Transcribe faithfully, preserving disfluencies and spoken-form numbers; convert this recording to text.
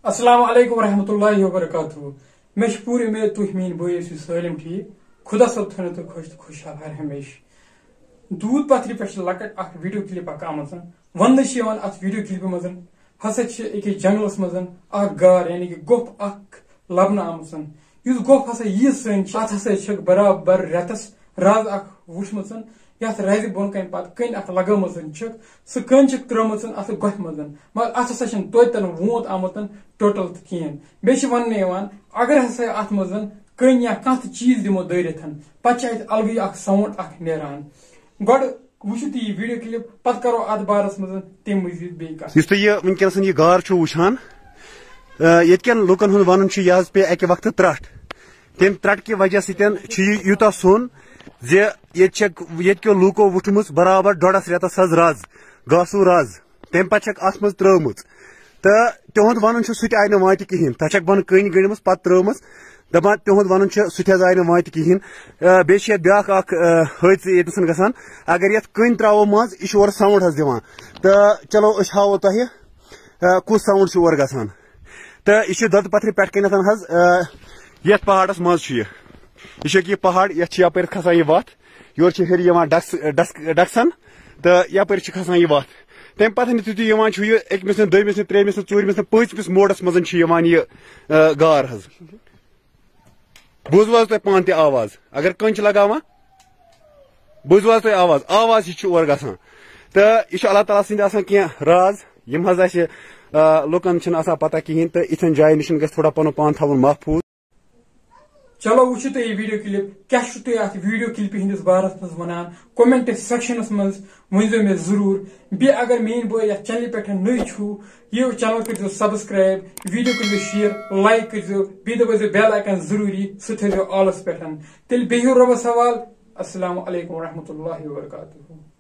السلام علیکم ورحمۃ اللہ وبرکاتہ۔ مےٚ چھِ پوٗرٕ اُمید تُہۍ میٲنۍ بٲے ٲسِو سٲلِم ٹھیٖک۔ خۄدا صٲب تھٲینو تُہۍ خۄش تہٕ خۄشحال ہر ہمیشہٕ۔ دوٗد پتھرِ پٮ۪ٹھ چھِ لۄکٕٹ اکھ ویڈیو کلپ اکھ آمٕژ۔ وننہٕ چھِ یِوان اتھ ویڈیو کلپہِ منٛز ہسا چھِ أکِس جنگلس منٛز اکھ غار یعنی کہِ گۄپھ اکھ لبنہٕ آمٕژ، یُس گۄپھ ہسا ییٖژ سٲنۍ چھِ، اتھ ہسا چھکھ برابر رٮ۪تس رز اکھ وٕچھمٕژ، یتھ رزِ بۄن کنہِ پتہٕ کٔنۍ اکھ لگٲمٕژ چھکھ۔ سُہ کٔنۍ چھکھ ترٲومٕژ اتھ گۄپھِ منٛز، مگر اتھ ہسا چھنہٕ توتہِ تنہٕ وونت آمُت ٹوٹل تہٕ کِہیٖنۍ۔ بیٚیہِ چھِ وننہٕ یِوان، اگر ہسا اتھ منٛز کٔنۍ یا کانٛہہ تہِ چیٖز دِمو دٲرِتھ، پتہٕ چھِ اتہِ الگٕے اکھ ساوُنڈ اکھ نیران۔ گۄڈٕ وٕچھِو تُہۍ یہِ ویڈیو کلپ، پتہٕ کرو اتھ بارس منٛز تمہِ مزید بیٚیہِ کتھ۔ یُس تُہۍ یہِ وٕنکیٚنس یہِ غار چھُو وٕچھان، آ، ییٚتہِ کٮ۪ن لُکن ہُنٛد ونُن چھُ، یہِ حظ پیٚیہِ اکہِ وقتہٕ ترٹھ۔ تمہِ ترٹھ کہِ وجہ سۭتۍ چھُ یہِ یوٗتاہ سوٚن زِ ییٚتہِ چھےٚ، ییٚتہِ کیو لوٗکو وُچھمٕژ برابر ڈۄڈس رٮ۪تس حظ رز، گاسوٗ رز۔ تمہِ پتہٕ چھکھ اتھ منٛز ترٲومٕژ۔ تہٕ تِہُنٛد ونُن چھُ، سُہ تہِ آیہِ نہٕ وانہِ تہِ کِہینۍ۔ تتھ چھکھ بۄنہٕ کٔنۍ گٔنڈمٕژ، پتہٕ ترٲومٕژ۔ دپان تِہُنٛد ونُن چھُ، سُہ تہِ حظ آیہِ نہٕ وانہِ تہِ کِہینۍ۔ آ، بیٚیہِ چھُ یتھ بیاکھ اکھ، آ، حٲدثہٕ ییٚتہِ نَسَن گژھان۔ اگر یتھ کٔنۍ ترٛاوو منٛز، یہِ چھُ اورٕ ساوُنڈ حظ دِوان۔ تہٕ چلو، أسۍ ہاوو تۄہہِ، آ، کُس ساوُنڈ چھُ اورٕ گژھان۔ تہٕ یہِ چھُ دۄدٕ پتھرِ پٮ۪ٹھ کَنٮ۪تھ حظ، آ، یتھ پہاڑس منٛز چھُ یہِ۔ یہِ چھُ أکیاہ یہِ پہاڑ، یتھ چھِ یپٲرۍ کھسان یہِ وتھ۔ یورٕ چھِ ہیٚرِ یِوان ڈکس-، ڈکس-، ڈکسن، تہٕ یپٲرۍ چھِ کھسان یہِ وتھ۔ تمہِ پتہٕ یُتھُے تُہۍ یِوان چھِو یہِ أکمِس نہٕ، دوٚیمِس نہٕ، ترٛیٚیمِس نہٕ، ژوٗرمِس نہٕ، پٲنٛژمِس موڈس منٛز چھِ یِوان یہِ، آ، غار حظ۔ بوٗزوٕ حظ تۄہہِ پانہٕ تہِ آواز؟ اگر کٔنۍ چھِ لگاوان، بوٗزوٕ حظ تۄہہِ آواز؟ آواز یہِ چھِ اورٕ گژھان۔ تہٕ یہِ چھُ اللہ تعالیٰ سٕنٛدِ آسان کینٛہہ راز، یِم حظ اَسہِ، آ، لُکن چھِنہٕ آسان پتہ کِہیٖنۍ، تہٕ یِتھٮ۪ن جاین نِش گژھِ تھوڑا پنُن پان تھاوُن محفوٗظ۔ چلو، وٕچھِو تُہۍ یہِ ویڈیو کلپ، کیٛاہ چھُو تُہۍ اَتھ ویڈیو کلپہِ ہٕنٛدِس بارس منٛز ونان؟ کمنٹ سیکشنس منٛز ؤنۍزیو مےٚ ضروٗر۔ بیٚیہِ اگر میٛٲنۍ بٲے یَتھ چینلہِ پٮ۪ٹھ نٔوۍ چھُو، یہِ چینل کٔرۍزیو سبسکرائب، ویڈیو کٔرۍزیو شیئر، لائک کٔرۍزیو، بیٚیہِ دبٲیزیو بیل آیکن ضروٗری، سُہ تھٲیزیو آلس پٮ۪ٹھ۔ تیٚلہِ بِہِو رۄبس حوال۔ السلام علیکم ورحمۃ اللہ وبرکاتہ۔